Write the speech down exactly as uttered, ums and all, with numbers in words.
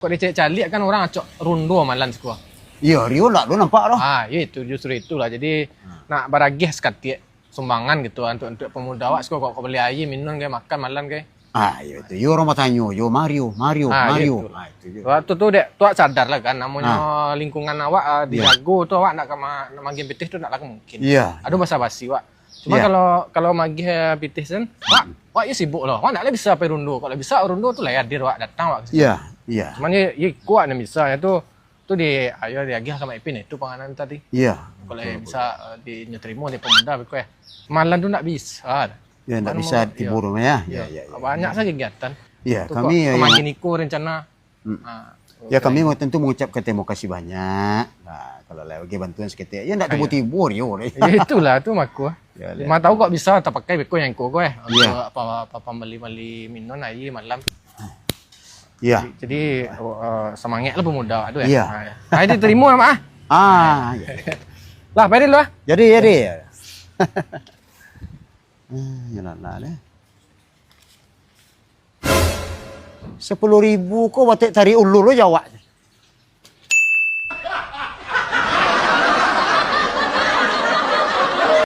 Kok dicaliak-caliak kan urang acok rundo malam siko. Iyo, Rio ndak lo nampak doh. Ah, iyo itu, justru itulah. Jadi, nak baragih sakatiak sumbangan gitu, untuak, untuak pamuda awak siko, kok, kok bali aia, minum ka, makan malam ka. Ah, iyo itu. Iyo urang batanyo, "Yo, ma Rio, ma Rio, ma Rio." Ah, iyo itulah. Ah, itu jo. Waktu tu dek, tu awak sadar lah kan, namonyo lingkungan awak, ah, dijago tu, awak ndak ka ma-, nak magiah pitih tu ndak lah mungkin. Iyo. Ado basa-basi, wak. Cuma kalau, kalau magiah pitih sen, wak, wak yo sibuk lo. Wak ndak lah bisa pai rundo. Kok lah bisa rundo tu lah hadir wak, datang wak ka situ. Iyo, iyo. Cuman yo, yo iko wak nan bisa, yo tu, tu di, ayo diagiah ka Mak Ipin, itu panganan tadi. Iyo. Kalau bisa, eh, di, nyo tarimo di pamuda beko yo. Malam tu ndak bisa. Yo, ndak bisa tibo rumah yo. Iyo. Banyak sajo kegiatan. Iyo, kami yo, kami yo rencana. Hmm. Ah, yo, kami tantu mangucapkan tarimo kasih banyak. Nah, kalau lah bagi bantuan saketek, yo ndak tibo-tibo Rio deh. Yo, itulah tu mako. Yo, ma tahu kok bisa tapakai beko nan iko ko, eh. Iyo. Untuak apa, apa, pambali-bali minum aia malam. Iyo. Jadi, jadi, oh, eh, samangaik lah pamuda tu, eh. Iyo. Ah, yo. Ah, ditarimo lah, Mak, ah. Ah, iyo. Lah, pai dulu, ah. Jadi, jadi. Ah, yo lah, lah, deh. Sapuluah ribu ko batek tarik ulur lo jawak.